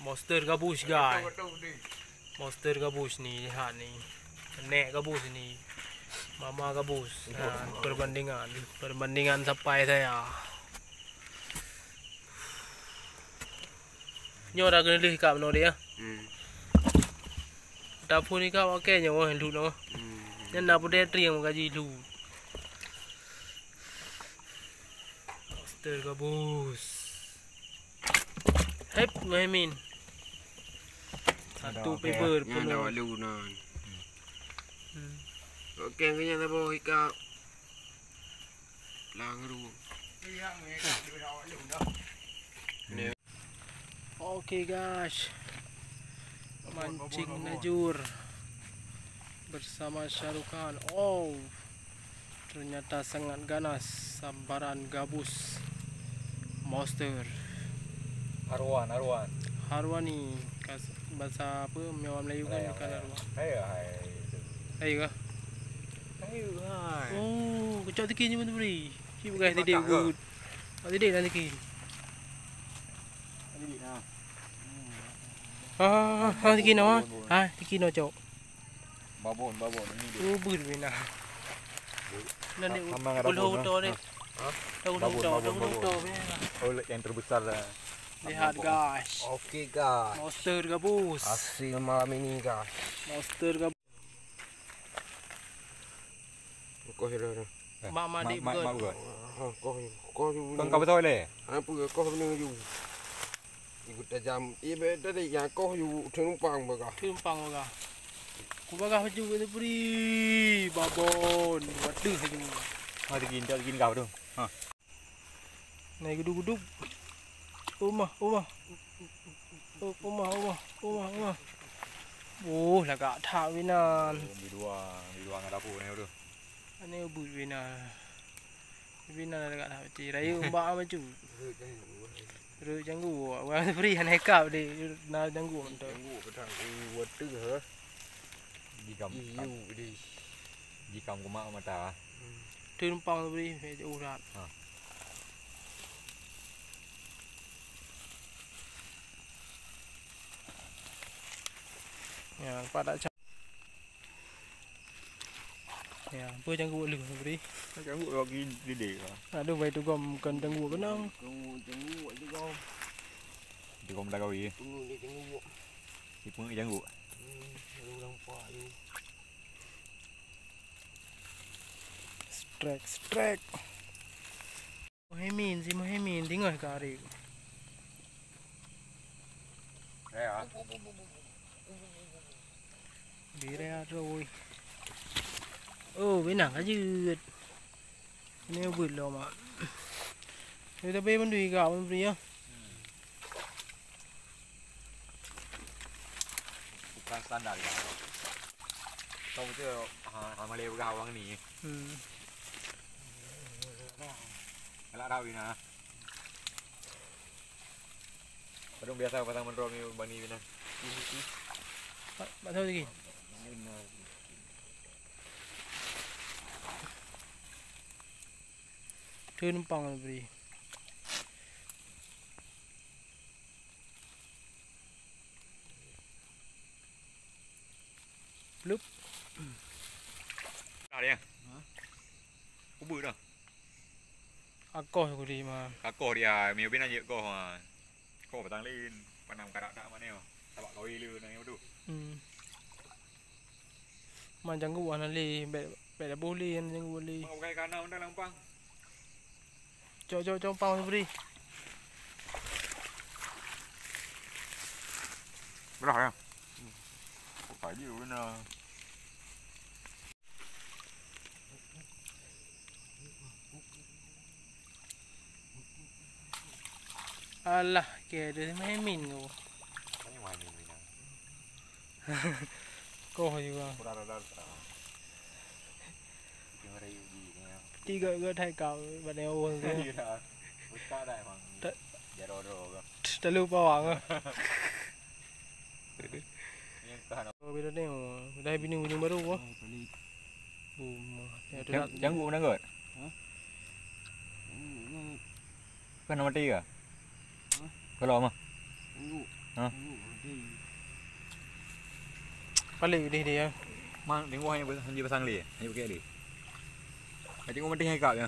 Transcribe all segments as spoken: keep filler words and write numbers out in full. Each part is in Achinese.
Monster gabus, guys. Monster gabus ni, lihat ni. Nenek gabus ni. Mama gabus. Ha, perbandingan. Perbandingan sampai saya. Nyoe dah kena leh kap nyoe dia. Hmm. Dapur ni kap okey nyoe, lut nyoe. Hmm. Nyan dah pudek tring gaji lut. Monster gabus. Hep, Muhaimin. Satu paper penuh. Nyan dah walu nan. Hmm. Okey, kena dah bawa ikap. Lang ru. Oke, guys, mancing najur bersama Syahrukh Khan. Oh, ternyata sangat ganas sambaran gabus monster. Arwan, Arwan. Arwani, kas-, bahasa apa, Melayu kan, Melayu, bukan Melayu. Arwan. Hai, hai, itu. Hai kah? Hai, hai. Oh, kecok tiki je betul beri. Cik peugah tadi ke? Gut. Tadi dah tiki. Ha, ha, ha, ha, tiki no, ha. Ha, tiki no, cok. Babon, babon, ini dia. Oh, beut bina. Nanti sama ada ulo babon, uto ha. Ni. Ha? Ulo babon, uto, babon, ulo babon. Uto bina. Oh, yang terbesar lah. Lihat, guys. Oke, guys. Monster gabus. Hasil malam ini, guys. Monster gabus. Koh dah, dah. Eh, mak, mak, mak, mak, mak, mak. Ha, koh, koh. Kau, kau betul leh? Apa koh benda ju? Ibu tajam. Iya, betul tadi yang koh ju, tenumpang bagah. Tenumpang bagah. Ku bagah baju itu beri babon. Waduh, lagi. Ha, lagi, lagi kau tu. Ha. Nai guduk-guduk. Umah, umah. Oh, umah, umah, umah, umah. Oh, lagak that binan. Di dua, di dua ngadap pun ni tu. Ani ubut binan. Binan lagak that mati. Raya umbak maju. Ru janggu. Orang beri anak kap di na janggu tu. Janggu petang. Water ha. Di gam. Iu di. Jikam kumak mata. Teun pang bri, urat. Ha. Ya, pada ca-, ya, apa janggut lu bri? Janggut lagi gede lah. Aduh, bai tu gom bukan janggut benang. Janggut, janggut tu gom. Janggut belakang ye. Tunggu dia janggut. Di pengek janggut. Hmm, lalu nampak you. Strike, strike. Muhaimin, si Muhaimin, tinggal ke hari. Ya. Birai ada, woi. Oh, benang aja. Ini buat lo, mak. Kita beri mandui kau, beri ya. Bukan standar ya. Kau betul ha, ha malai peugah awang ni. Hmm. Galak rawi na. Padahal biasa pasang mandrom ni bani bina. Pak, Pak tahu lagi. Teun pang beri. Plup. Dah dia. Ha? Kubur dah. Akoh aku di ma. Akoh dia, mio bina je koh ha. Koh batang lain, panam karak tak mana yo. Tabak kawin lu nang tu. Hmm. Man janggut hana lé, bèk, bèk daboh lé, hana janggut lé. Mak pakai kana undang lampang. Cok, cok, cok, pang beri. Belah ya. Kok kaji beuna. Alah, ke ada main min tu. Mana main min minang? Koh juga. Kurang radar terang. Tiga-tiga thai kau pada orang tu. Iya. Buka dah emang. Tak. Jaro-jaro ke. Terlalu pawang ah. Yang kah nak. Oh, bila ni, oh, dah bini ujung baru apa? Rumah. Ya, tu jang-, nak janggut mana kot? Ha? Janggut. Kan nama tiga? Ha? Kalau mah. Janggut. Ha. Palék udeh dia. Mang, tengok hanya pasang, hanya pasang lé, hanya pakai lé. Hanya tengok mantih hai kap ya.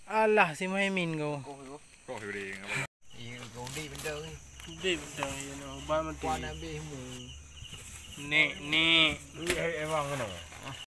Alah, si Muhaimin ko. Kok udeh ngapa? Iya, kau udeh benda ni. Udeh benda ni, no, ba mati. Kuan habis mu. Nek, nek. Ui, eh, emang kena.